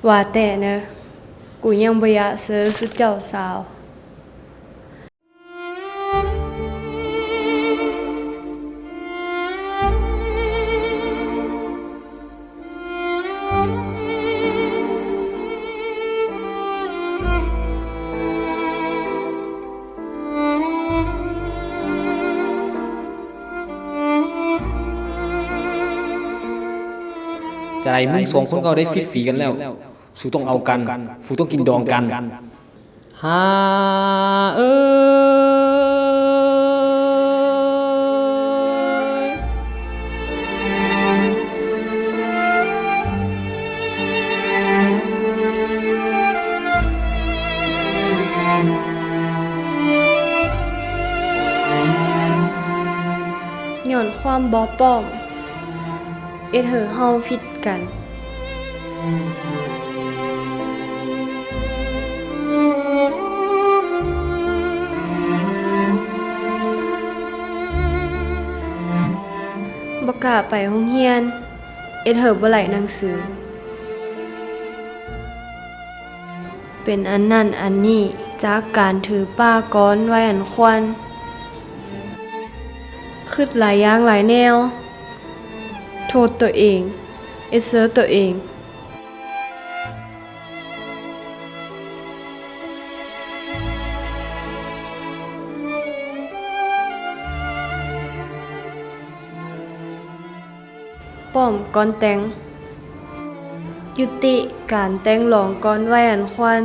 ວ່າແຕ່ເນີ ກູຍັງບໍ່ຢາກເຊີຊຸດເຈົ້າສາວ. ຈະໄດ້ ມຶງສອງຄົນກໍໄດ້ຟີດຟີກັນແລ້ວ. ສູຕ້ອງເອົາກັນ, ສູຕ້ອງກິນດອງກັນ. ຫາເອີຍ. ຍ້ອນຄວາມບໍ່ປ້ອມ ເຮັດໃຫ້ເຮົາຜິດກັນ. ບໍ່ກ້າໄປໂຮງຮຽນ ເຮັດໃຫ້ບໍ່ໄດ້ໜັງສື. ເປັນອັນນັ້ນອັນນີ້ ຈາກການຖືປ້າກ້ອນໄວ້ອັນຄວັນ. ຄິດຫຼາຍຢ່າງຫຼາຍແນວ ໂທດຕົວເອງ ເອັດເຊີຕົວເອງ. ປ້ອມກ່ອນແຕ່ງ. ຍຸຕິການແຕ່ງລອງກ່ອນໄວ້ອັນຄວັນ.